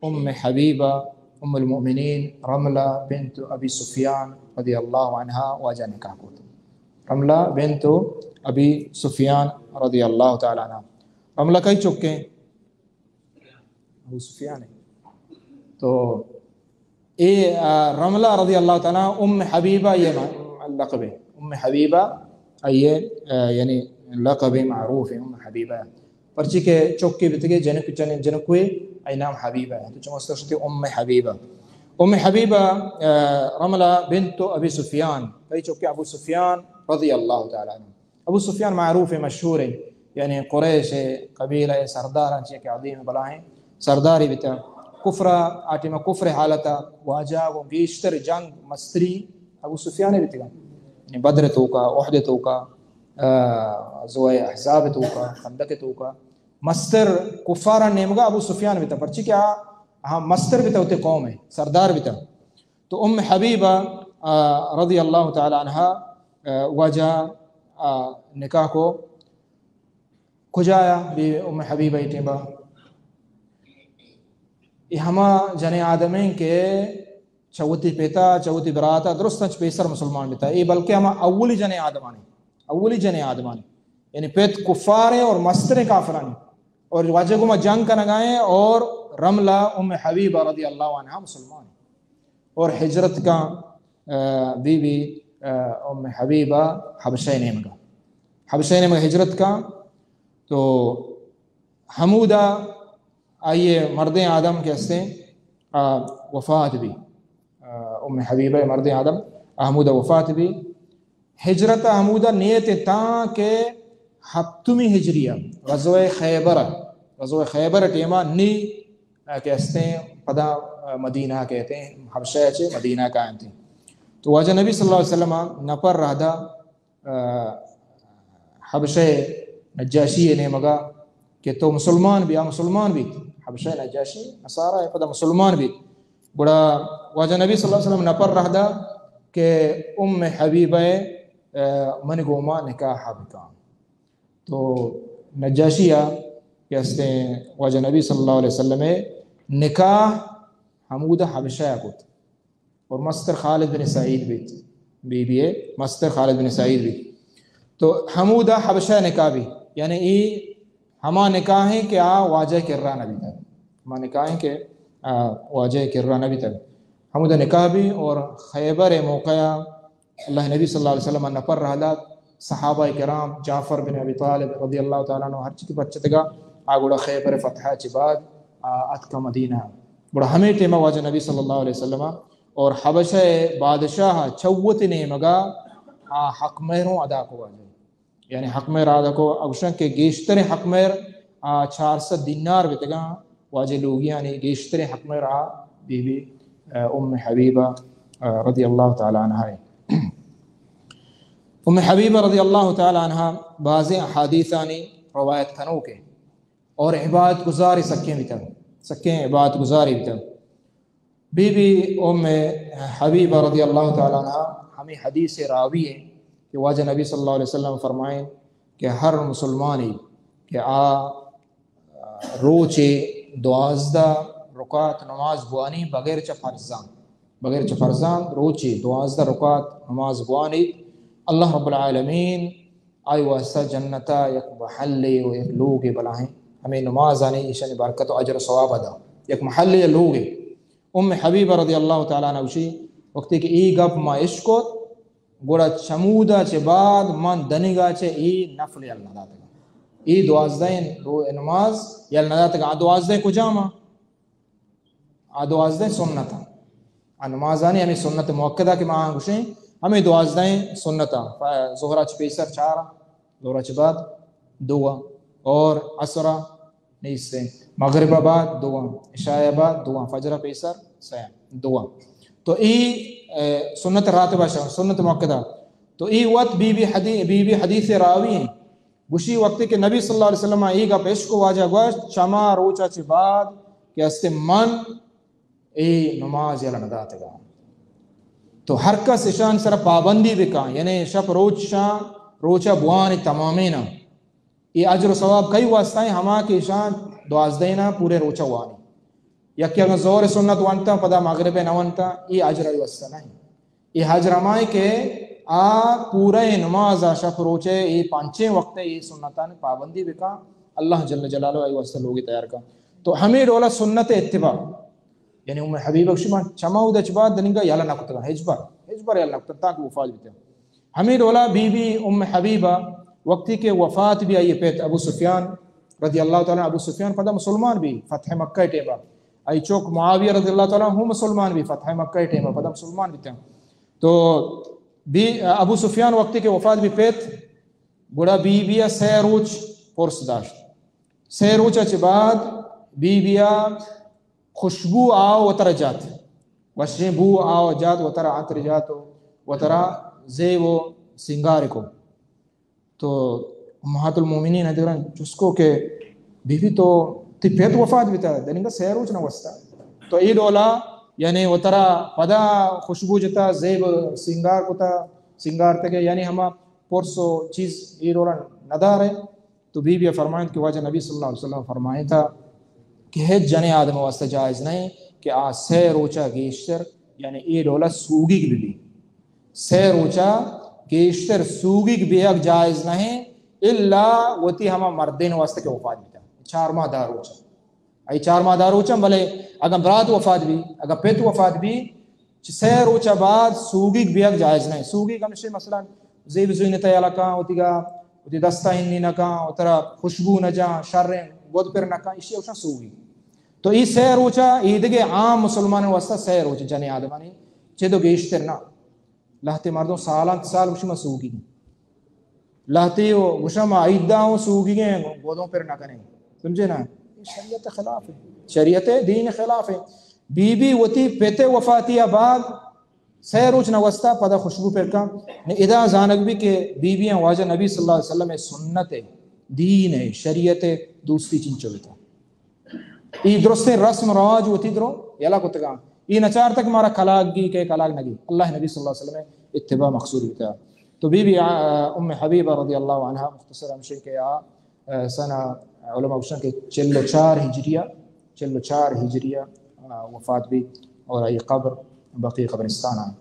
ام حبیبہ، ام المؤمنین رملہ بنت ابی سفیان رضی اللہ عنہا واجہ نکاح کت۔ رملہ بنت ابی سفیان رضی اللہ تعالی عنہا۔ رملہ کئی چکیں؟ ابو سفیان ہے۔ تو اے، آ، رملہ رضی اللہ تعالی عنہ، ام حبیبہ یہ ما-، لقب ہے۔ ام حبیبہ یہ، آ، یعنی لقب معروف ہے ام حبیبہ۔ پرچی کہ چوکی بتگے جنک چن-، جنکوے، اے نام حبیبہ ہے۔ تو چمستر شتی ام حبیبہ۔ ام حبیبہ، آ، رملہ بنت ابی سفیان، کئی چوکی ابو سفیان رضی اللہ تعالی عنہ۔ ابو سفیان معروف ہے، مشہور ہے، یعنی قریش ہے، قبیلہ ہے، سرداراں چی کہ عظیم بلاہیں سرداری بیتا۔ کفر، آ ٹیما کفر حالتا، واجہ و گیشتر جنگ مستری ابو سفیان بیتگا۔ یعنی بدر توکا، احد توکا، آ، غزوہ احزاب توکا، خندق توکا، مستر کفارا نیمگا ابو سفیان بیتا، پرچی کہ آ، آ مستر بیتا، ہوتے قوم ہے، سردار بیتا۔ تو ام حبیبہ، آ، رضی اللہ تعالی عنہا، آ، واجہ، آ، نکاح کو۔ کجایا بی ام حبیبہ ای ٹیمبا؟ یہ ہما جنے آدمیں کہ چوتی پیتا، چوتی براتا، درستاں چہ پیسر مسلمان بیتا۔ یہ بلکہ ہما اولی جنے آدمانی، اولی جنے آدمانی۔ یعنی پت کفاریں اور مستریں کافرانی۔ اور واجہ گوما جنگ کنگائیں اور رملہ ام حبیبہ رضی اللہ عنہا مسلمان۔ اور ہجرت کا، آ، بی بی، آ، ام حبیبہ حبشہ نیمگا۔ حبشہ نیمگا ہجرت کا۔ تو ہمودا آئیے مردیں آدم کہ ہستیں، آ، وفات بی۔ آ، ام حبیبہ مردیں آدم ہمودا وفات بی۔ ہجرت ہمودا نیت تاں کہ ہپتمی ہجری، غزوہ خیبر، غزوہ خیبر ٹیما نی، آ، کہ ہستیں پدا، آ، مدینہ کہتے ہیں، حبشہ چے مدینہ کا انتی۔ تو واجہ نبی صلی اللہ علیہ وسلم نپر رہدا، آ، حبشہ نجاشی نیمگا کہ تو مسلمان بی، آ مسلمان بیت۔ حبشہ نجاشی نصارا ہے، پدا مسلمان بیت۔ گڑا واجہ نبی صلی اللہ علیہ وسلم نپر رہدا کہ ام حبیبہ، آ، من گوما نکاح بکان۔ تو نجاشی آ کہ ہستیں واجہ نبی صلی اللہ علیہ وسلم نکاح ہمودا حبشہ کت۔ اور مستر خالد بن سعید بیت، بی بی اے مستر خالد بن سعید بیت۔ تو ہمودا حبشہ نکاح بی، یعنی ای ہما نکاح ہیں کہ آ واجہ کرا نہ بیتا، ہما نکاح ہیں کہ، آ، واجہ کرا نہ بیتا۔ ہمودا نکاح بی اور خیبر موقع اللہ نبی صلی اللہ علیہ وسلم نپر رہدات، صحابہ کرام، جعفر بن ابی طالب رضی اللہ تعالی عنہ ہر چی کہ پچتگا، آ گڑا خیبر فتح چی بعد، آ، اتکا مدینہ۔ گڑا ہمیں ٹیما واجہ نبی صلی اللہ علیہ وسلم اور حبشہ بادشاہ چوت نیمگا، آ، حق مہروں ادا کو واجہ۔ یعنی حق مہر ادا کو، اگوشن کہ گیشتریں حق مہر، آ، چار سد دینار بیتگاں، واجہ لوگیانی گیشتریں حق مہر آ بی بی، آ، ام حبیبہ، آ، رضی اللہ تعالی عنہا ہے۔ ام حبیبہ رضی اللہ تعالی عنہا بازیں احادیثانی روایت کنوکے اور عبادت گزاری سکیں بیتا، سکیں عبادت گزاری بیتا۔ بی بی ام حبیبہ رضی اللہ تعالی عنہا ہمیں حدیث راوی ہیں کہ واجہ نبی صلی اللہ علیہ وسلم فرمائیں کہ ہر مسلمانی کہ آ روچے دوازدہ رکعت نماز بوانی بغیر چہ فرضاں، بغیر چہ فرضاں روچے دوازدہ رکعت نماز بوانی، اللہ رب العالمین آئی واسطہ جنتا یک محلے و یک لوگے بلاہیں ہمیں نمازانی ایشانی برکت و اجر و ثواب ادا، یک محلے لوگے۔ ام حبیبہ رضی اللہ تعالی عنہا گوشی، وقتی کہ ای گپ ما اشکت، گڑا چمودا چہ بعد من دنگا چہ ای نفل یل نداتگا۔ ای دوازدہ رو نماز یل نداتگا۔ آ دوازدہ کجام آ؟ آ دوازدہ سنت آ۔ آ نمازانی ہمیں سنت مؤکدہ کہ ما آن گوشیں، ہمیں دوازدہ سنت آ۔ ف-، ظہر چہ پیسر چار آ، ظہر چہ بعد دو آ، اور عصر آ نیست۔ مغرب بعد دو آ، عشاء بعد دو آ، فجر پیسر سہ آ، دو آ۔ تو ای، اے، سنت راتبہ شا، سنت مؤکدہ۔ تو ای وت بی بی حدی-، بی بی حدیث راوی ہیں۔ گوشی وقتی کہ نبی صلی اللہ علیہ وسلم ای گپ اشکو واجہ گوشت، چما روچا چہ بعد کہ است من ای نماز یلہ نداتگا۔ تو ہر کس اشان سر پابندی بکن، یعنی شپ روچ شان روچا بوانی تمامین۔ ای اجر و ثواب کئی واسطہ ہیں؟ ہما کہ اشان دوازدہ نا پورے روچا وانی۔ یکے اگاں ظہر سنت وانتا، پدا مغرب نہ وانتا، اے اجر آئی واسطہ نہیں۔ اے اجر ہمائیں کہ آ پورا نماز آ شپ روچے اے پنچیں وقت اے سنتان پابندی بکا، اللہ جل جلالہ آئی واسطہ لوگی تیار کا۔ تو ہمیں ڈولا سنت اتباع، یعنی ام حبیبہ گوشی من چما اود چ بعد دنگا یلا نہ کتگا، ہچ بار، ہچ بار یلا نہ کتگا تاکہ وفات بیتا۔ ہمیں ڈولا بی بی ام حبیبہ وقتی کہ وفات بی آئی پت ابو سفیان رضی اللہ تعالیٰ عنہ، ابو سفیان پدا مسلمان بی فتح مکہ ٹیبا، آئی چوک معاویہ رضی اللہ تعالیٰ عنہ مسلمان بی فتح مکہ ٹیبا، پدا مسلمان بیتا۔ تو بی ابو سفیان وقتی کہ وفات بی پت، گڑا بی بی سے روچ پرس داشت۔ سے روچ چہ بعد بی بی خوشبو آ وترا جات، وشیں بو آ جات، وترا عطر جات و وترا زیب و سنگار کو۔ تو امہات المومنین دیگران چسکو کہ بی بی تو تی پت وفات بیتا، دنگا سے روچ نہ وستا۔ تو ای ڈولا یعنی وترا پدا خوشبو جتا، زیب سنگار کتا، سنگار تگے، یعنی ہما پرس و چیز ای ڈولا ندار ہے۔ تو بی بی فرمائنت کہ واجہ نبی صلی اللہ علیہ وسلم فرمائنتا کہ ہچ جنیں آدم واسطہ جائز نہیں کہ آ سے روچا گیشتر، یعنی اے ڈولا سوگیگ بی بی۔ سے روچا گیشتر سوگیگ بیگ جائز نہیں، الا وتی ہما مردین واسطہ کہ وفات بیتا۔ چار ماہ دہ روچا۔ ای چار ماہ دہ روچا، بلے اگاں برات وفات بی، اگاں پت وفات بی، چہ سے روچ بعد سوگیگ بیگ جائز نہیں۔ سوگیگ ہمشے مثلاً زیب زینت یلا کاں، وتیگا وتی دستا ہنی نہ کاں، وترا خوشبو نہ جاں، شریں گد پر نہ کاں، اشی اوشاں سوگیگ۔ تو ای سے روچا ایدگے عام مسلمان واسطہ سے روچ جنیں آدمانی چہ دو گیشتر نہ۔ لہتے مردم سالان سال گوشی ما سوگیگ۔ لہتے و گوشا ما عیداں و سوگیگیں گودوں پر نہ کنیں۔ سمجھے نا؟ یہ شریعت خلاف ہے۔ شریعت دین خلاف ہے۔ بی بی وتی پت وفاتی بعد سے روچ نہ وستا پدا خوشبو پر کن۔ نے ادا زانگ بی کہ بی بی واجہ نبی صلی اللہ علیہ وسلم سنت ہے، دین ہے، شریعت ہے، دوستی چنچو بیتا۔ ای درستیں رسم راج وتی درو یلا کتگاں۔ ای نچارتگ مارا کلاگ گی کہ کلاگ نگی۔ اللہ نبی صلی اللہ علیہ وسلم اتباع مقصود بیتا۔ تو بی بی، آ، ام حبیبہ رضی اللہ عنہا مختصر ہمشے کہ آ، آ، سنہ علماء گوشن کہ چل و چار ہجریہ، چل و چار ہجریہ، آ، وفات بی اور آئی قبر بقیع قبرستان آ۔